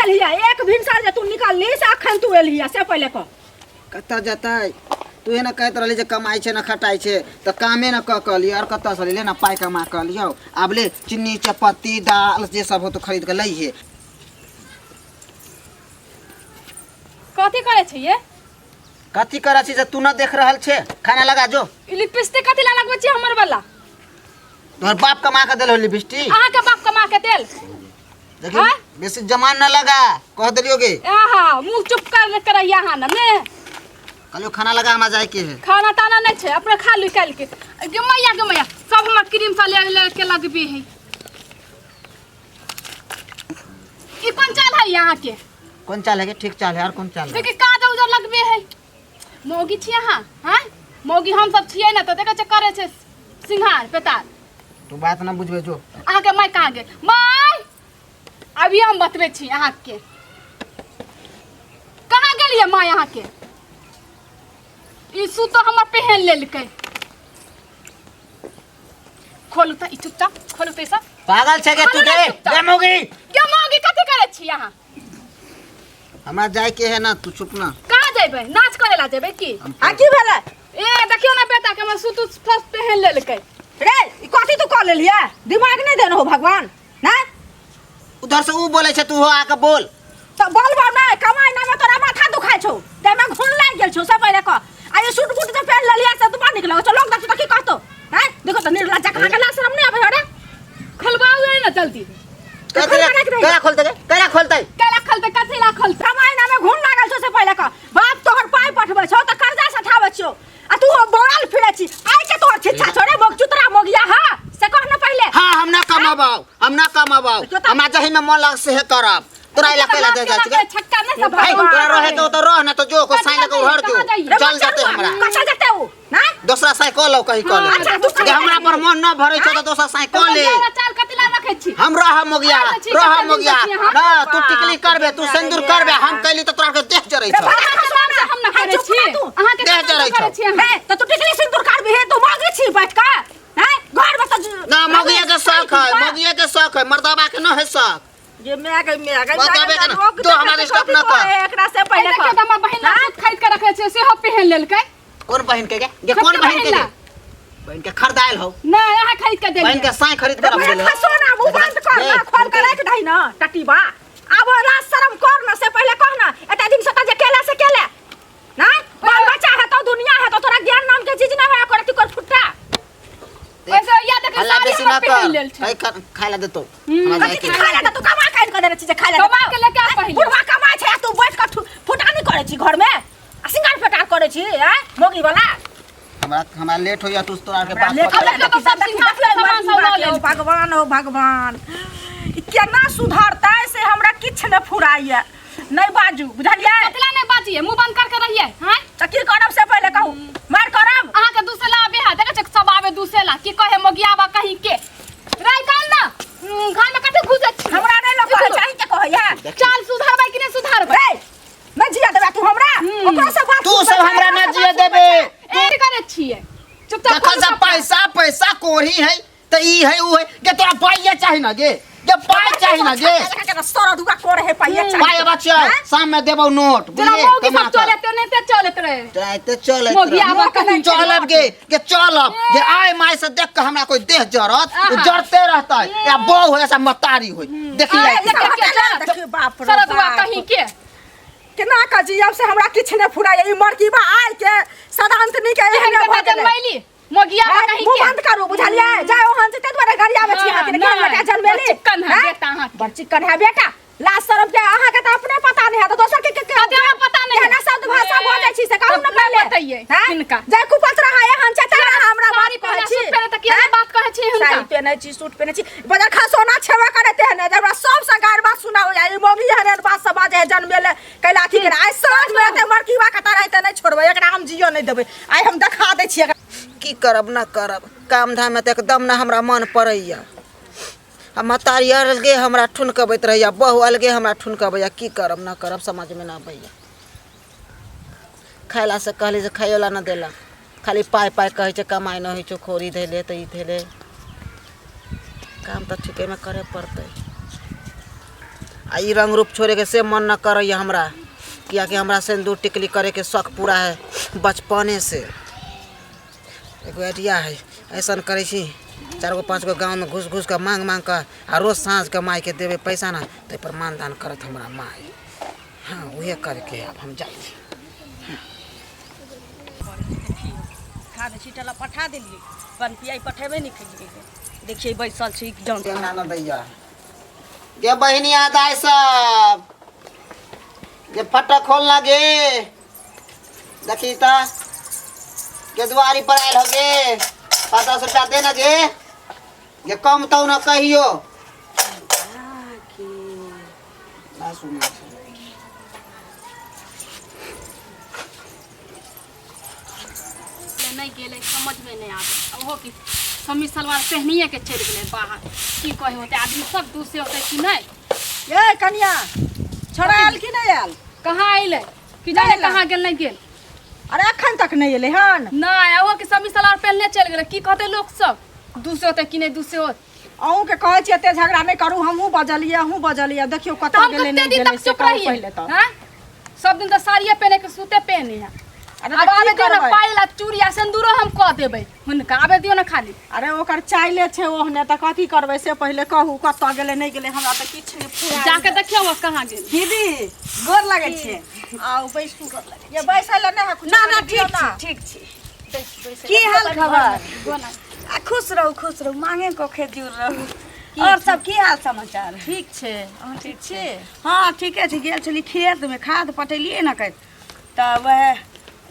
छलहिया एक भिनसर जे तू निकलली से अखन तू एलहिया से पहिले कह कतऽ जेतै तू एना कहैत रहली जे कमाइ छै ने खटाइ छै तऽ कामे ने कऽ कऽ लिअ आओर कतऽसँ ले ने पाइ कमा कऽ लियौ आब ले चिन्नी चपत्ती दाल जे सब होतो खरीद कऽ लैहे कथी करै छै ये कथी करै छी जे तू न देख रहल छे खाना लगा जो ई लिपस्टिक कथी ला लगबै छी हमर वाला तोहर बाप कमा कऽ देल लिपस्टिक अहाँके बाप कमा के देल देखी आँय? बेसी जमान न लगा कह देलियो गे आहा मुंह चुप कर करैया अहाँ ने ने कहलियो खाना लगा हमरा जाय के है खाना ताना नहीं छै अपने खा लू काल्हि के गे मैया गे मैया सब हमर क्रीम सा ले ले के लगबी है ई कोन चाल है अहाँ के कोन चाल है गे ठीक चाल है और कोन चाल है देखी काजल उजर लगबे है मौगी छी अहाँ हैं मौगी हम सब छियै ने तऽ देखै छै करै छै सिंघार पेतार तू बात ना बुझबे जो अहाँके माय कहाँ गेल माय अभी हम बतबै छी अहाँके कहाँ गेलियै माय अहाँके ई सूत तऽ हमर पहन लेलकै खोलू तऽ ई चुपचाप खोलू तऽ ई सब पागल छै गे तू खोलू ना गे चुपचाप। गे मौगी गे मौगी कथी करै छी अहाँ हमरा जाय के है ना तू चुप ना कहाँ जेबै नाच करे ला जेबै की आ की भेलै ए देखियौ ना बेटा के हमर सूत उत सब पहन लेलकै रे ई कथी तू कऽ लेलियै दिमाग नहि देने हो भगवान नहि उधर से ऊ बोले छै तू हो आके बोल तऽ बोलबो नहि कमाइ नामे तोरा माथा दुखाइ छौ ताहिमे घुन लागि गेल छौ सब पहिले कह आ ई सूट बूट जे पहिन लेलियै से तू बड़ नीक लगै छौ लोक देखतौ तऽ की कहतौ हैं देखो तऽ निर्लज्जा कहाँ के लाज शरम नहि आबै हौ रे खोलबाउ ना जल्दी केना खोलते गे केना खोलते केना खोलते कथी ला खोलते कमाइ नामे घुन लागल छौ से पहिले कह बाप तोहर पाइ पठबै छौ तऽ कर्जा सठाबै छियौ आ तू बौआल फिरै छी आइ के तोहर छिच्छा छौ रे मोग चुतरा मोगिया हा से कह न पहिले हां हम ना कमाबाऊ हम ना कमाबाऊ हमरा जही में मन लाग से करब तोरा इला केला दे जाइ छै छक्का नहीं सब भाई तोरा रहे तो तो रह ना तो जो को साइन लगे उहर जो चल जाते हमरा कच्चा जाते उ ना दोसरा साइ कऽ लो कहीं कऽ ले अच्छा, दूसरा जे हमरा पर मन न भरै छौ तऽ दोसरा साइ कऽ ले चाल कथी ला रखै छी हम रह मोगिया आबै छी, रह कते दिन मोगिया से छी अहाँ? ना तू टिकली करबे तू सिंदूर करबे हम कैली तऽ तोरा के देह जरै छौ अहाँके नाम से हम न करै चुप ना छी तू। अहाँके देह नाम से जरै करै छौ। छी अहाँ हे तऽ तू टिकली सिंदूर करबी हे तू मांगे छी बैठ के हैं घर में तऽ ना मोगिया के शौक है मोगिया के शौक है मर्दाबा के न है शौक ये मैं गई मैं गई बताबे के ना, तू हमरा डिस्टर्ब ना कर। एकरा से पहिले देखियौ तऽ हमर बहिन ला सूट खरीद के रखले छै सेहो पहिन लेलकै कोन बहिन के गे गे कोन छोटका बहिन के बहिन गे ला। बहिन के खरीदायल हो नहि अहाँ खरीद के बहिन देलियै के साई खरीद के रख देले खसो ना मुंह बंद कर ना खोल के रख दही ना टटीबा आब राज शर्म कर ना से पहिले कह ना एते दिन से त जे केला से केला ना बाल बच्चा है तो दुनिया है तो तोरा ज्ञान नाम के चीज ना होया करे तू कर फुट्टा वैसे याद रख हल्ला साड़ी बेसी हमर ना पहिन कर लेल छै खाई खाय ला देतो हमरा जाय कथी के खाय ला तू कमा के आनि के देने छी जे खाय ला कमा के लेके आ पहिले। बुढ़वा कमाइ छै आ तू बैठ के फुटानी करै छी घर में आ सिंगार पेटार करै छी आँय मोगी वाला हमरा हमरा लेट होइया तू तोरा के हमरा बात लेट पकड़। होइया, अब सब सिंगार के सामान सब लऽ लेब। भगवान हो भगवान ई केना सुधरतै से हमरा किछु नहि फुराइया नहि बाजू बुझलियै कतला नहि बाजिए मुंह बंद करके रहिए हैं तऽ की करब से पहिले कहू मार करब अहाँ के दूसरे आबे है देखै छै सब आबे दूसरे ला की कहे मोगियाबा कहीं के राय काल ना घर में कते घुसै छी हमरा नहि लोक कहै छै अहीं के कहैया चाल सुधारबै कि नहि सुधारबै रे नहि जिया देबै तू हमरा ओकरा से बात तू सब हमरा ना जिया देबे ए करे छियै चुपचाप जखन से पैसा पैसा कोढ़ी है त ई है ऊ है के तोरा पाइये चाही ना गे के पाइ चाही ना गे सर दुआ करे है पाइये चाही पाइ बच्चा शाम में देबौ नोट जेना बुझलिए मौगी सब चले ते नहीं ते चलत रहे चलते चलत मौगी रहे। आबऽ कहीं चलब गे के चलब जे आय my से देख के हमरा कोई देह जरत उ आहा। जरते रहतै या बहु हो ऐसा मतारी होई देखी आय, जाय देखियौ, चल। देखियौ बाप रे सर दुआ बाप। कहीं के केना कऽ जियब से हमरा किछु नहि फुराइए ई मरकीबा आइ के सदांतनी के एहन एहने बेटा भऽ गेलै जनमैली मोगिया आँय, कहीं मुँह के बंद करू बुझलियै जाय ओहन छै ताहि दुआरे गरियाबै छी अहाँके हाँ, कि बेटा जनमेली बड़ चिक्कन है आँय? बेटा अहाँके। बड़ चिक्कन है बेटा लाज शरम के अहाँके तऽ अपने पता नहि है तऽ दोसर के के कते हमरा पता नहि है। केहना शब्द भाषा भऽ जाइ छी से कहू तब ने पहिले बतैयै आँय? हिनका। जाय कुपत रहा एहन छै तेना हमरा बात साड़ी कहै पहिने छी सूट पहिने तऽ केहन आँय? बात कहै छी हिनका साड़ी पहिने छी सूट पहिने छी बजर खा सोना छेबे करे तेहने जब हमरा सबसँ गारि बात सुनाओ जाय ई मौगी एहन बात सब बाजै है जनमेले कैला अथी करे आइ साँझ मे एते मरकीबा कतऽ रहतै नहि छोड़बै एकरा हम जियो नहि देबै आइ हम देखा दै छियै एकरा। की करब ना करब काम धाम में तऽ एकदम ना हमरा मन पड़ैया आ महतारी अलगे हमरा ठुनकबैत रहैया बहु अलगे हमरा ठुनकबैया की करब ना करब समझमे ना अबैया खाइला से कहली जे खाइयो ला ना देलक खाली पाइ पाइ कहै छै कमाइ नहि होइ छौ खोरी धैले तऽ ई धैले काम तऽ ठीकेमे करे पड़तै आ ई रंग रूप छोड़ेके से मन न करैए हमरा, कियाकि हमरा सिन्दूर टिकली करैके शौक पूरा है बचपने से। एगो आइडिया है, ऐसन करै छी 4 गो 5 गो गाँवमे घुस घुस कऽ मांग मांग कऽ आ रोज साँझ के मायके देबै पैसा ने, ताहि पर मानदान करत हमरा माय। हाँ उहे करके आब हम जाइ छी। खाद छीटऽ लए पठा देलियै, पन पियाइ पठेबे नहि केलियै। देखियै बैसल छी जन केना न दैया गे बहिनिया दाय सब गे, फटक खोल ना गे। देखी त गे दुआरी पर आयल हो गे, 5-10 रुपया दे ना गे। गे कम तो न कहियो ना सुनै छै। नहि गेलै, समझमे नहि आबै। ओहो कि समीज सलवार पहनिए के चलि गेलै बाहर। की कहे होतै आदमी सब दूसे होतै कि नहि? ए कनिया, छोड़ा आयल कि नहि आयल? कहाँ अयलै कि जाने कहाँ गेल नहि गेल। अरे अखन तक नहि एलै हन? नहि, ओहो कि समीज सलवार पहनले चलि गेलै। की कहतै लोक सब, दूसे होतै कि नहि दूसे होत? अहूँके कहै छी एते झगड़ा नहि करू, हमहूँ बजलियै अहूँ बजलियै, देखियौ तऽ कतऽ हम गेलै कते नहि दिन गेलै तक से चुप कहू रहियै पहिले तऽ। हैं? सब दिन तऽ साड़िये पहने के सूते पहने है। अरे अब तऽ की आबे दियौ ने करबै? पायल आ चूड़ी आ सिन्दूरो हम कऽ देबै हुनका, आबे दियौ ने खाली। अरे ओकर चाइले छै ओहने, तऽ कथी करबै से पहिले कहू, कतऽ गेलै नहि गेलै, हमरा तऽ किछु नहि फुरायल। जाके देखियौ वो कहाँ गेल। दीदी गोर लगै छै। आउ बैसू। ये बैसै लए नहि है कुछो, ना ना, कनि दियौ ठीक ना। छी, ठीक छी। बैसै की लए हाल कनि खबर? घरमे। आ खुश रहू, खुश रहू, मांगे कोखे जुड़ रहू। और सब की हाल समाचार? ठीक छै, अहाँ ठीक छी? हाँ ठीके छै। गेल छली खेतमे, खाद पटेलियै ने कहि तऽ वएह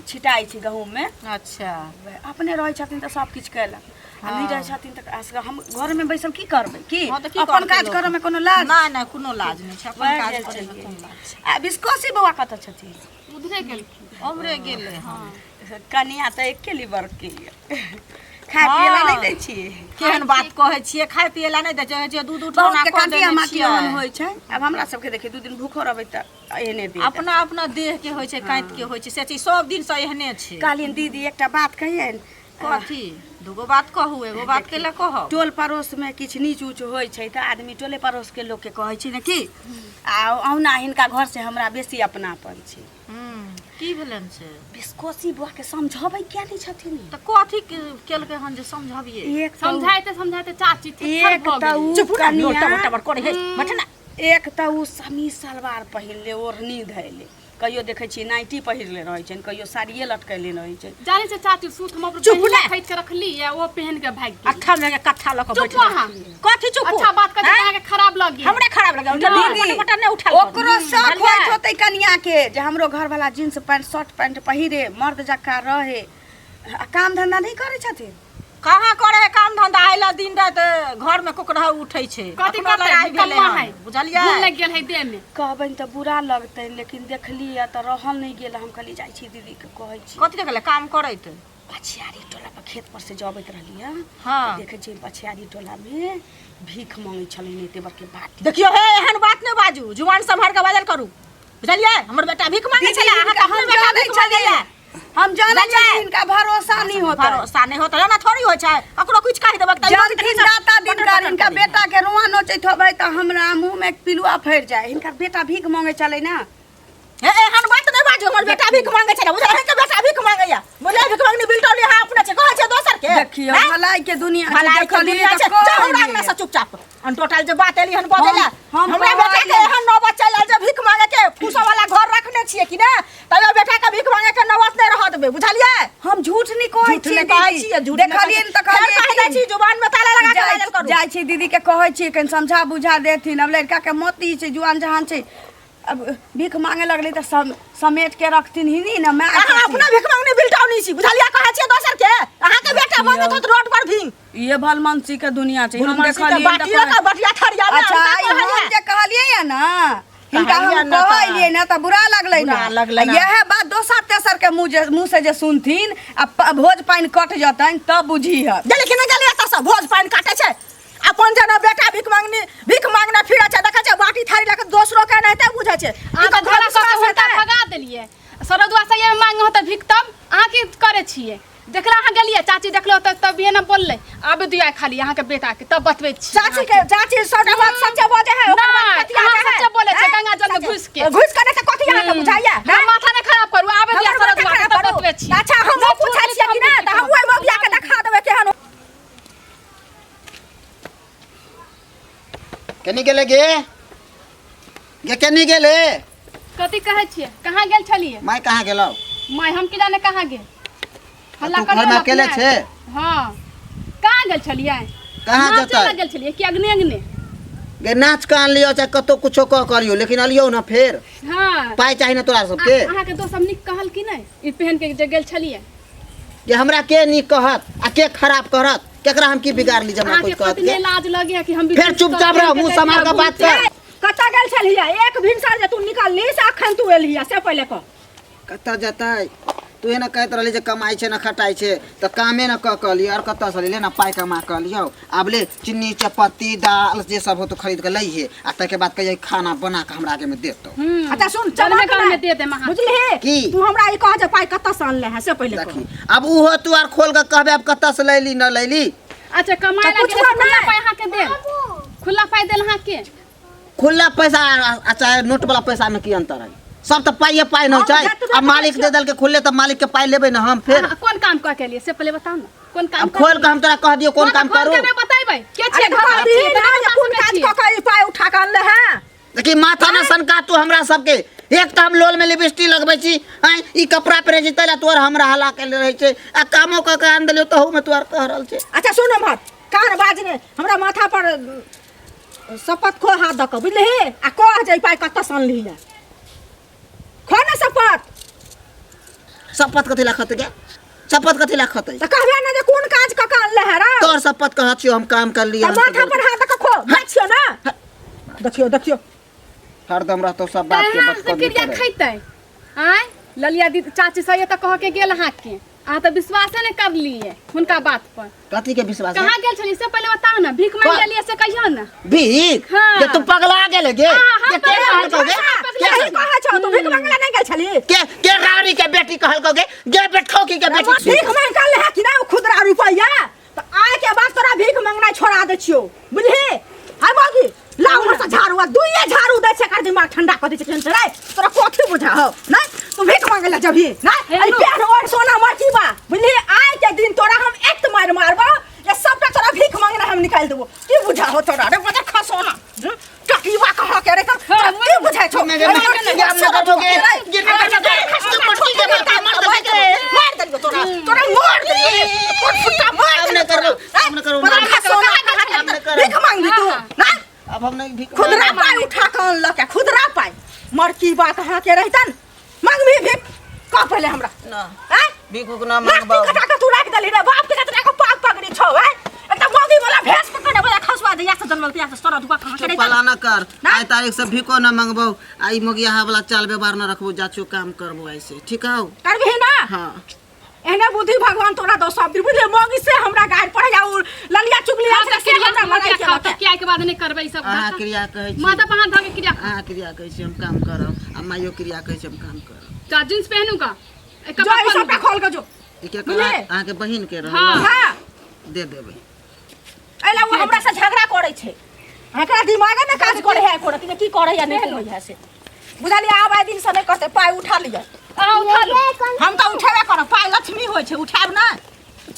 छिटाइ छै गहूँममे। अच्छा। वएह अपने रहै छथिन तऽ सब किछु कयलक, आ नहि रहै छथिन तऽ असगर हम घरमे बैसल की करबै की? हँ, तऽ की अपन करतै काज लोक? करऽमे कोनो लाज नहि नहि, कोनो लाज नहि छै अपन वएह काज गेल करैमे। छलियै। कोन लाज छै? आ बिस्कोसी बौआ कतऽ छथिन? उधरे गेलखिन। उम्हरे गेलै हँ। कनिया तऽ एके लीवर के यऽ। खाय पियै लए नहि दै छियै? केहन बात कहै छियै, खाय पियै लए नहि दै छियै, जे दूध बहुत उठौना के कऽ कंटिया देने माटी ओहन छियै। होइ छै। आब हमरा सबके देखियौ, 2 दिन भूखो रहबै तऽ एहने देह। अपना अपना देह के होइ छै, काँति के होइ छै, से चीज सब दिन से एहने छै। कहलियनि दीदी एकटा बात कहियनि। कथी? दूगो बात कहू, एगो बात के लए कहब? टोल पड़ोसमे किछु नीच ऊँच होइ छै तऽ आदमी टोले पड़ोसके लोकके कहै छै ने की? आ अहुना हिनका घरसँ हमरा बेसी अपनापन छै। की भेलनि से? बिस्कोसी बुआ के समझबै किया नहि छथिन? तऽ कथी केलकै हन जे समझबियै? एक तऽ समझाइते समझाइते चाची थेथर एक भऽ तऽ गेली। उ चुप ना, कनिया टबर टबर करे हे, बैठ ना। एक तऽ उ समीज सलवार पहिरले, ओढ़नी धैले, कहियो देखै छियै नाइटी पहिरले रहै छनि, कहियो साड़िये लटकैले रहै छनि। जानै छै चाची, सूत हम अपन चुप बहिन ने। खरीद के रखली है, ओ पहन के भागि गेल। अट्ठा में के कट्ठा लऽ कऽ चुप बैठ अहाँ। कथी चुप? अच्छा बात कहै छै, अहाँके खराब लगी। हमरे खराब लगे? दीदी, मोटा नहि उठाल करू। ओकरो शौक बुझलियै? होइत होतै कनिया के जे हमरो घरवाला जींस पैंट शर्ट पैंट पहिरे, मर्द जकाँ रहे। आ काम धंधा नहि करै छथिन? कहाँ करे है काम धंधा? आइला दिन राति घर में कुकरहा उठै छै। कथी अखनो करतै? लड़ाई भेलै कम्मा हन, है। बुझलियै? भूल लागि गेल है देह में। कहबनि तऽ बुरा लगतनि, लेकिन देखलियै तऽ रहल नहि गेल। हम कहलियै जाइ छी दीदीके कहै छी। कथी देखले काम करैत? पछियारी टोला पर खेत पर से जबैत रहलियै। हाँ। देखै छियै पछियारी टोला में भीख मांगै छलै एते बड़के बाटी। देखियौ हे, एहन बात नहि बाजू, जुबान सम्हार के बाजल करू, बुझलियै? हमर बेटा भीख मांगै छलै, अहाँ के अपने बेटा भीख मांगैया? हम जानै बुझलियै? छियै हिनका भरोसा नहि होतै। भरोसा नहि होतै, एना थोड़ी होइ छै, ककरो किछु कहि देबक तऽ जानथिन दाता दिनकर, हिनका बेटा के रुआ नोचैत होबै तऽ हमरा मुँह में पिलुआ फड़ि जाय। हिनकर बेटा भीख मांगै छलै ने। हे, एहन बात नहि बाजू, हमर बेटा भीख मांगै छलै, बुझलियै? अहाँके बेटा भीख मांगैया, बुझलियै? भीख मांगनी बिलटौली अहाँ अपने छै, कहै छै दोसर के। देखियौ हैं? भलाई के दुनिया छै, भलाई के देखलियै दुनिया तऽ छै। जाउ हमरा कहलियै। अंगना से चुपचाप। अनटोटल जे बात एली हन बजै लए। हम हमरा बेटा के कहलियै। एहन नौबत चलि आयल जे भीख मांगे के फूसा वाला घर रखने छियै कि ने, तैयो बेटा के भीख मांगे के नौबत नहि रहऽ देबै, बुझलियै? हम झूठ नहि कहै झूठ छियै नहि कहै दीदी। छियै, झूठ नहि कहै देखलियै छियै। तऽ फेर कहलियै कहि दै की? छी, जुबान में ताला लगा के जाइ बाजल करू। जाइ छी दीदी के कहै छियै कनि समझा बुझा देथिन। अब लड़का के मोती छै, जुआन जहान छै, अब भीख मांगे लगलै तऽ समेट के रखथिन हिनी ने माय। अहाँ अपना भीख मांगने बिलटौनी छी, बुझलियै? कहै छियै दोसर के, अहाँके बेटा मांगत होत रोड पर भीख। ये भलमनसी के दुनिया छै। हम भलमनसी के देखलियै तऽ बाटियो के बटिया थरिया में अच्छा, हुनका आइ हम कहलियै। जे कहलियै या ने हिनका, कहलियै हम ने तऽ कहलियै ने तऽ बुरा लगलै ने। बुरा लगलै ने। इएह बात दोसर तेसर के मुँह जे मुँह से जे सुनथिन आ भोज पानि कट जतनि तब बुझिहऽ। गेलै कि नहि गेलै एतऽसँ? भोज पानि काटै छै, अपन जेना बेटा भीख मांगनी भीख मांगने फिरै छै, देखै छै बाटी थारी लऽ कऽ दोसरो के एनाहिते बुझै छै। अहाँ ई तऽ तऽ झोला घर कऽ के विश्वास हुनका हेतै? भगा देलियै। सरदुआ से ये मांगे होतै भीख तब अहाँ की करै छियै? देखला अहाँ गेलियै चाची देखलो तऽ तभिए ने बोललै आबे दिया खाली अहाँके बेटा के तब बतबै छी चाची के चाची सबटा बात सच्चे बजे है ओकर बात नहि, कथी आगे अहाँ है? सच्चे बोलै छै, हैं? गंगा जल में सच्चे। घुसि के। घुसि के नहि तऽ कथी अहाँके बुझाइया हमर माथा नहि खराब करू आबे दिया हमर सरद माथा के खराब तब करू। बतबै छी अच्छा हम नहि, पूछै छोड़ि छियै कि हम नहि तऽ हम ओहि मौगिया के देखा देबै केहन केनी गेले गे गे केनी गेले कथी कहै छियै कहाँ गेल छलियै माय कहाँ गेलौ माय हम की जाने कहाँ गेल हल्ला तू करियौ घरमे ने अकेले अपने। छे? हाँ कहाँ गेल छलियै कहाँ नाचे जतै? लए गेल छलियै कि अग्ने अग्ने गे नाच के आनलियौ चाहे कतौ कुछो कऽ करियौ लेकिन अलियौ ने फेर हाँ पाइ चाही ने तोरा सबके अहाँके दोस्त सब नीक कहल कि नहि ई पहन के जे गेल छलियै जे हमरा के नीक कहत आ के खराब करत केकरा हम की बिगाड़ ली जे हमरा अहाँके कोई कहत पत्नी के लाज लगे कि हम भी फेर चुपचाप रह मुंह संभाल के बात कर कतऽ गेल छलियै एक भिनसर जे तू निकलली से अखन तू एलियै से पहिले कह कतऽ जेतै तू एना कहैत रहली जे कमाइ छै ने खटाइ छै तऽ कामे ने कऽ कऽ लिअ आओर कतऽ से ले ने पाइ कमा कऽ लियौ आब ले चीनी चपत्ती दाल जे सब होतो खरीद के लैहे आ ताहिके बाद कहियै खाना बना कऽ हमरा आगेमे देतौ अच्छा सुन चलमे चमक गाँवमे नहि। दे देम अहाँ बुझलिही की? तू हमरा ई कह जे पाइ कतऽ से अनले है से पहिले कह देखी आब उहो तू आर खोल कऽ कहबे आब कतऽ से लैली न लैली अच्छा कमाइ तऽ लए गेल पुछबो खुला नहि। पाइ अहाँके देल खुला पाइ देल अहाँके खुला पैसा आ चाहे नोट वाला पैसा में की अंतर है सब तऽ पाइए पाइ न हम छै जतबे आ मालिक दे देलकै खुले तऽ मालिक के पाइ लेबै ने हम फेर अहाँ कोन काम कऽ के एलियै से पहिले बताउ ने कोन काम अब खोल के हम तोरा कह दियौ कोन काम करू खोल के नहि बतेबै के अरे छियै घर कहबही छियै, ना जे बता कोन सकै काज छियै। कऽ के ई पाइ उठा कऽ अनले है देखी माथा न सनका तू हमरा सबके एक तऽ हम लोल में लिपस्टिक लगबै छी आँय ई कपड़ा पहिरै छी ताहि लए तोहर हमरा हल्ला कएले रहै छै आ कामो कऽ के आनि देलियौ तहू में तोहर कह रहल छै अच्छा सुन हमर कान बाजने हमरा माथा पर शपथ खो हाथ दऽ कऽ बुझलिही आ कह जे ई पाइ कतऽ से अनलिही है खो ने शपथ शपथ कथी लए खतै गे शपथ कथी लए खतै तऽ कहबे ने जे कोन काज कऽ कऽ अनले है रे तोहर शपथ कहै छियौ हम काम कर लियै तऽ माथा पर हाथ दऽ कऽ खो जाइ छियौ ने देखियौ देखियौ हरदम रहतौ सब बात के कहाँ से बतकबी क्रिया करै खैतै आँय ललिया दीदी चाची सही तऽ कह के गेल अहाँके अहाँ तऽ विश्वासे नहि करलियै हुनका बात पर कथी के विश्वास कहाँ गेल छलियै से पहिले बताउ ने भीख मांगि गेलियै से कहियौ ने भीख हाँ। जे तू पगला गेले गे हाँ, हम के के पगला कहलकौ गे हम पगला के यही कहै छौ तू भीख मांगला नहि गेल छली के के रानी के बेटी कहलकौ गे गे बेटखौकी के बेटी भीख मांग के अनले है कि ना ओ खुदरा रुपैया तऽ आइ के बाद तोरा भीख मांगनाइ छोड़ा दै छियौ बुझली हाय मौगी ला उम्हर से झाड़ू आ दुइये झाड़ू दै छै एकर दिमाग ठंडा कऽ दै छै केहन छै रे तोरा कथी बुझा हौ नहि तू भीख मांगे ला जबही नहि एहि पेड़ ओढ़ सोना मरकी बा बुझली आइ के दिन तोरा हम एक मारि मारबो जे सबटा तोरा भीख मांगना हम निकालि देबो की बुझा हो तोरा रे बड़ा खसोना टकीवा कहाँ के रे तोरा की बुझाइ छौ मार देलियो तोरा तोरा मार देलियो रे कोन फुट्टा मार हम नहि करबो, हम नहि करबो, बड़ा खसोना हम नहि करबो। भीख मांगबी तू ना अब हम नहीं भीख खुदरा पाई उठा के अनलक है खुदरा पाई मरकी बात अहाँ के रहितन मांगबी भीख कह पहिले हमरा ना आँय भीख उख ना नाक मांगबो कटा के तू राख देली रे बाप के कतरा के पाग पगड़ी छौ आँय एकटा मौगी वाला भेस पकड़े वाला खसवा दे या से जन्मल तिया से सर दुआ कहाँ के चुप रहितन पलाना कर ना? आइ तारीख से भीखो ना मांगबो आ ई मोगियाहा वाला चाल व्यवहार ना रखबो जाछो काम करबो ऐसे ठीक हौ करबिही ना हाँ एहने बुद्धि भगवान तोरा दो सब दिन बुझले मौगी से हमरा गाड़ पड़े या उ ललिया चुगली खाओ छै तऽ से क्रिया हमरा मराई खाओ के तऽ क्रिया के बाद नहि करबै ई सब अहाँ क्रिया कहै छी माथा पर हाथ धऽ के क्रिया खाओ। अहाँ क्रिया कहै छी हम काम करब आ माइयो क्रिया कहै छी हम काम करब जा जींस पहनू का ए, जो कपड़ा ई खोलू सबटा का। खोल के जो ई के बुझलियै? अहाँके बहिन के रहल हाँ। हां दे देबै एला वो हमरा से झगड़ा करै छै एकरा दिमागे ने काज करे है कोरत की करे या नहीं करे है से बुझलियै आब आइ दिन से नहि करतै पाइ उठा लिअ अहाँ उठा लू हम तऽ उठेबे करब पाइ लक्ष्मी होइ छै उठायब नहि